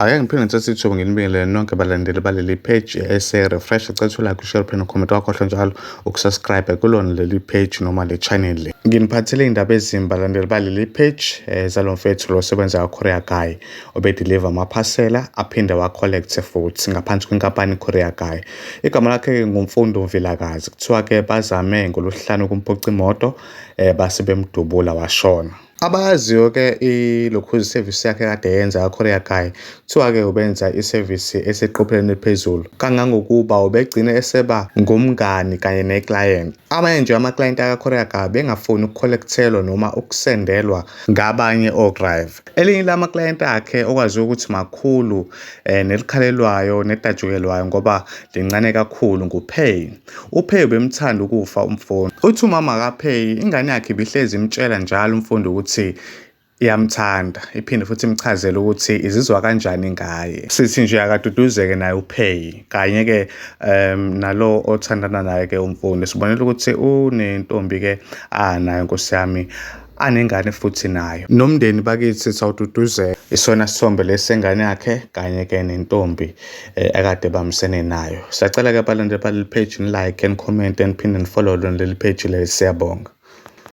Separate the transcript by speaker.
Speaker 1: Ake ngiphinde ngithathe ithuba nginibingelele nonke balandeli baleli page ese refresh. Cela like, ushare, phinde comment wakhohlwa njalo ukusubscribe kulona leli page noma le channel le. Nginiphathele indaba ezimbi, balandeli baleli page, zalo mfethu lo osebenza ka-Courier Guy, obedeliver amaphasela aphinde wa-collect futhi ngaphansi kwenkampani Courier Guy. Igama lakhe nguMfundo Vilakazi. Kuthiwa-ke bazame ngolwesihlanu ukumphuca imoto, base bemdubula washona. Abayaziyo-ke ilokhu service yakhe kade yenza ka-Courier Guy, kuthiwa-ke ubenza isevisi eseqophelweni eliphezulu kangangokuba ubegcine eseba ngumngani kanye ne-client. Amanye nje ama-client aka-Courier Guy bengafuni ukucollectelwa noma ukusendelwa ngabanye o-driver. Elinye lama-client akhe okwaziwa ukuthi makhulu, nelikhalelwayo nedatshukelwayo ngoba lincane kakhulu, nguPay. UPay ubemthanda ukufa uMfundo. Uthi umama kaPay ingane yakhe ibihlezi imtshela njalo uMfundo ukuthi iyamthanda, iphinde futhi imchazele ukuthi izizwa kanjani ngaye. Sithi nje akaduduzeke naye uPay kanye-ke nalo othandana naye-ke uMfundo. Sibonela ukuthi unentombi-ke anayo, nkosi yami, anengane futhi nayo nomndeni bakithi sawududuzeka. Isona sithombe lesi sengane yakhe kanye-ke nentombi akade bambisene nayo. Siyacela-ke abalandeli baleli page ni-like and comment and phinde ni-follow lona leli page leli. Siyabonga.